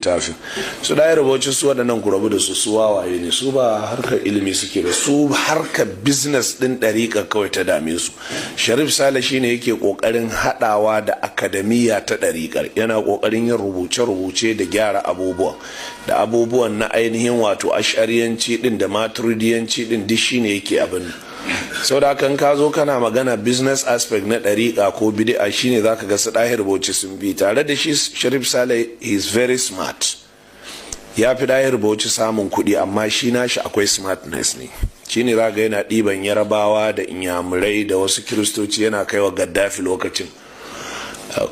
Littafin su da rubuci su, waɗannan ku rabu da su, su wawaye ne, su ba harkar ilimi suke ba, su harkar business ɗin ɗariƙa kawai ta dame su. Sharif Sale shine yake ƙoƙarin haɗawa da akademiya ta ɗariƙar, yana ƙoƙarin yin rubuce-rubuce da gyara abubuwan da abubuwan na ainihin wato ashariyanci ɗin da maturidiyanci ɗin, duk shine yake abin. Sau da kan ka zo kana magana business aspect na ɗariƙa ko bid'a, shine zaka ga su Ɗahir Bauchi sun bi tare da shi. Sharif Sale is very smart, ya fi Ɗahir Bauchi samun kuɗi, amma shi nashi akwai smartness ne. Shine za ga yana ɗiban Yarabawa da Inyamurai da wasu Kiristoci, yana kaiwa Gaddafi lokacin,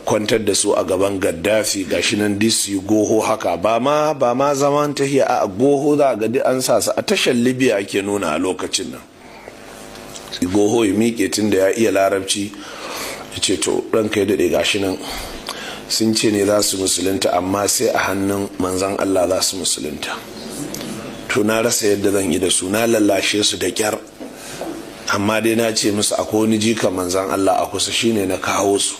kwantar da su a gaban Gaddafi. Gashi nan disi goho haka, ba ma zaman tahiya, a goho za a ga an sa su a tashar Libya ake nuna a lokacin nan. Goho ya miƙe, tun da ya iya Larabci, ya ce, "To, ranka ya daɗe, gashi nan sun ce ne za su musulunta, amma sai a hannun Manzan Allah za su musulunta. To, na rasa yadda zan yi da su, na lallashe su da kyar, amma dai na ce musu akwai wani jika Manzan Allah a kusa, shine na kawo su."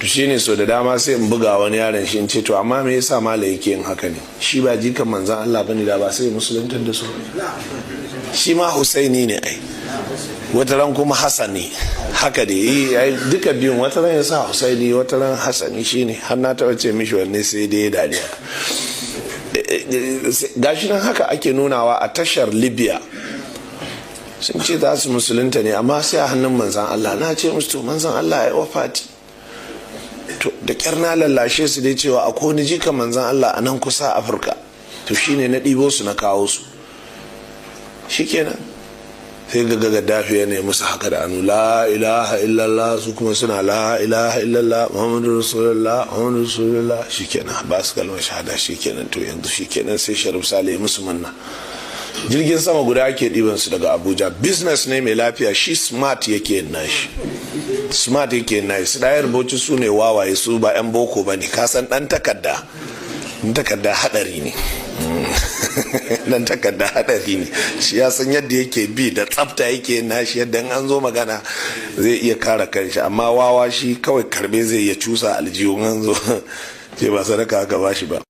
To, shine so da dama sai in buga wani yaron shi in ce, "To, amma me yasa mala yake yin haka ne? Shi ba jikan Manzan Allah bane? Da ba sai musuluntar da su? Shi ma Husaini ne ai." Wata ran kuma Hassani, haka da yi duka biyun, wata ran ya sa Husaini, wata ran Hassani. Shine har na taɓa ce mishi wanne, sai dai ya dariya. Gashi nan haka ake nunawa a tashar Libya, sun ce za su musulunta ne, amma sai a hannun Manzan Allah. Na ce musu, to, Manzan Allah ya wafati. To, da kyar na lallashe su dai cewa akwai wani jika Manzan Allah a nan kusa Afirka, to shine na ɗibo su na kawo su. Shikenan sai ga Gaddafi ya nemi musu haka da hannu, "La ilaha illallah", su kuma suna "La ilaha illallah, Muhammadu Rasulullah, Muhammadu Rasulullah". Shikenan ba su kalmar shahada, shikenan. To, yanzu shikenan sai Sharif Sale musu manna. Jirgin sama guda ake ɗiban su daga Abuja. Business ne mai lafiya. Shi smart yake yin nashi, smart yake yin nashi. Su Ɗahir Bauchi su ne wawaye, su ba 'yan boko ba ne. Kasan ɗan takarda, ɗan takarda haɗari ne, dan takarda haɗari ne. Shi ya san yadda yake bi da tsafta yake nashi, yadda an zo magana zai iya kare kanshi, amma wawa shi kawai karbe zai iya cusa aljihun, an zo ce ba sadaka aka ba shi ba.